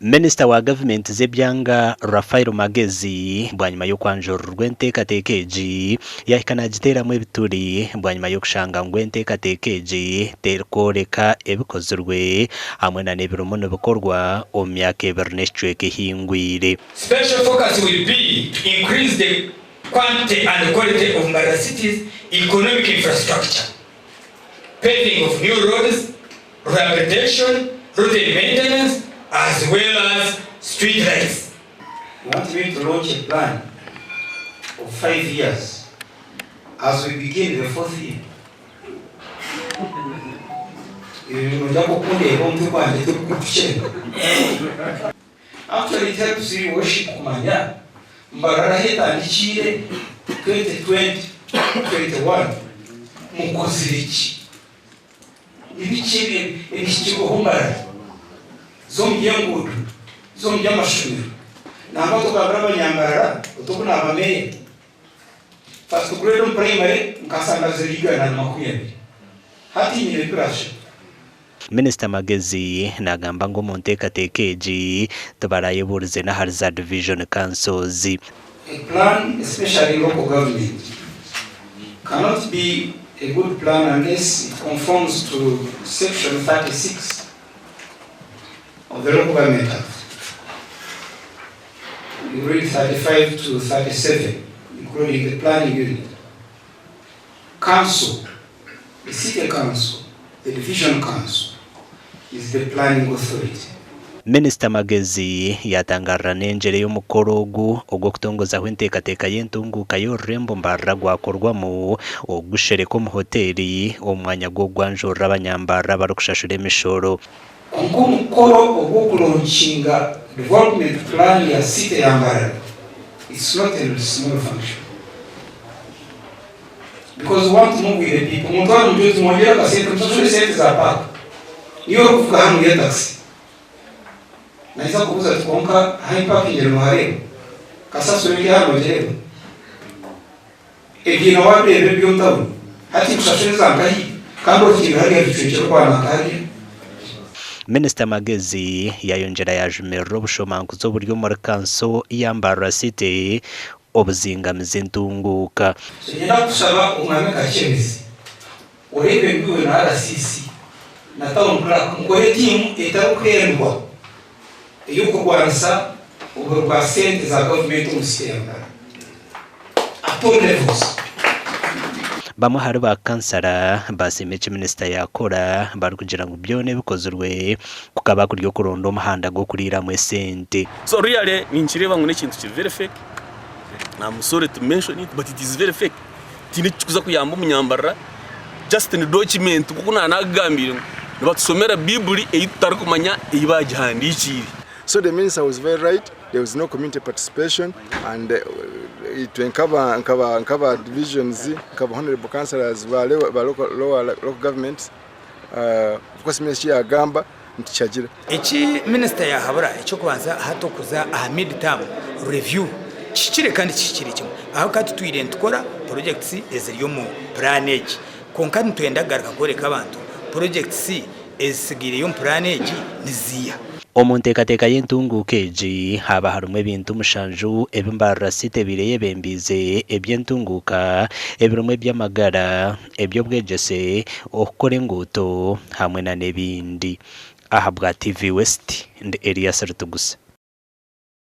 Minisita wa gavumenti z'ebyanga Raphael Magezi bwanyima y'okwanjurirwa enteekateeka egi yahika nagiteeramu ebituri bwanyima y'okushanga ngu enteekateeka egi terikworeka ebikozirwe hamwe na n'ebirimu nibikorwa omu myaka ebiri n'ekicweka ehingwire. Special focus will be to increase the quantity and quality of Mbarara City's economic infrastructure, paving of new roads, rehabilitation, routine maintenance as well as street lights. You want me to launch a plan of 5 years as we begin the fourth year? Ebyo noija nk'okundeeba omutwe gwangye tigurikukyenda. Actually it helps you worship kumanya Mbarara ahu etandikiire 2020, 21 mukozire ki? Ni biki ebihikirweho Mbarara z'omu by'enguudo, z'omu by'amashomero? Nangwa tugambire abanyambarara oti obu naaba meeya, first grade omu primary nkasanga ziri 120 hati nyine bibiri ashatu. Minisita Magezi nagamba ngu omu nteekateeka egi tibarayebuurize n'ahari za Division Councils. A plan especially in local government cannot be a good plan unless it conforms to section 36 of the Local Government Act. You read 35 to 37 including the planning unit. Council, the city council, the division council is the planning authority. Minisita Magezi yaatangaarira n'engyera ey'omukoro ogu ogw'okutongozaho enteekateeka y'entunguuka y'orurembo Mbarara gwakorwamu ogushereka omu hoteeri omu mwanya gw'okugwanjurira abanyambarara abarikushashura emishoro. Kwonka omukoro ogw'okulonkinga development plan ya city ya Mbarara it's not a small function because we want to move with the people. Omuntu ari omugyezi mwongyere akasente mushashure sente za park. Niiwe orikuvuga hanu ya taxi naija kubuuza ati kwonka ahu mpakingire nohareeba? Kasasiro eri aha nogireeba? Ebiina wabireeba eby'omu tawuni hati nkushashure eza nkahi kandi orutindo hariya rucwekire okwa nanka hariya. Minisita Magezi yayongyera yajumirira obushomankuzi oburi omuri kanso ya Mbarara City obuzingamize entunguuka. So niinyenda kukushaba Omwami Kakyebezi oreebe ngu iwe na RCC na Town Clerk mukore tiimu etarikuhendwa ey'okurwanisa oburi bwa sente za gavumenti omu city ya Mbarara at all levels. Bamwe ahari ba kansara basiima eki minisita yaakora barikugira ngu byona ebikozirwe kukaba kuri okuronda omuhanda gw'okuriiramu esente. So really ninkireeba ngu n'ekintu kiri very fake, I'm sorry to mention it but it is very fake. Tihaine ekirikuza kuyamba omunyambarara just ni document nk'oku naanagambire ngu nibatusomera Baiburi ei tutarikumanya ei baagihandiikiire. So the minister was very right, there was no community participation and itwe nkaba nkaba nkaba divisions nkaba honorable councillors ba ba local, lower local governments uh, of course minister ekiyagamba nitukyagira. Eki minisita yaahabura, eky'okubanza hati okuza aha mid term review kihikire kandi kihikire kimwe ahabw'okuba tutwire nitukora projects eziri omu puraani egi kwonka nitwenda kugaruka kworeka abantu projects ezitsigaireyo omu puraani egi niziiha. Omu nteekateeka y'entunguuka egi haaba harimu ebintu mushanju ebi Mbarara City ebaire eyebembiize eby'entunguuka ebirimu eby'amagara, eby'obwegyese, okukora enguuto hamwe nana ebindi. Ahabwa TV West, ndi Elias Rutugusa.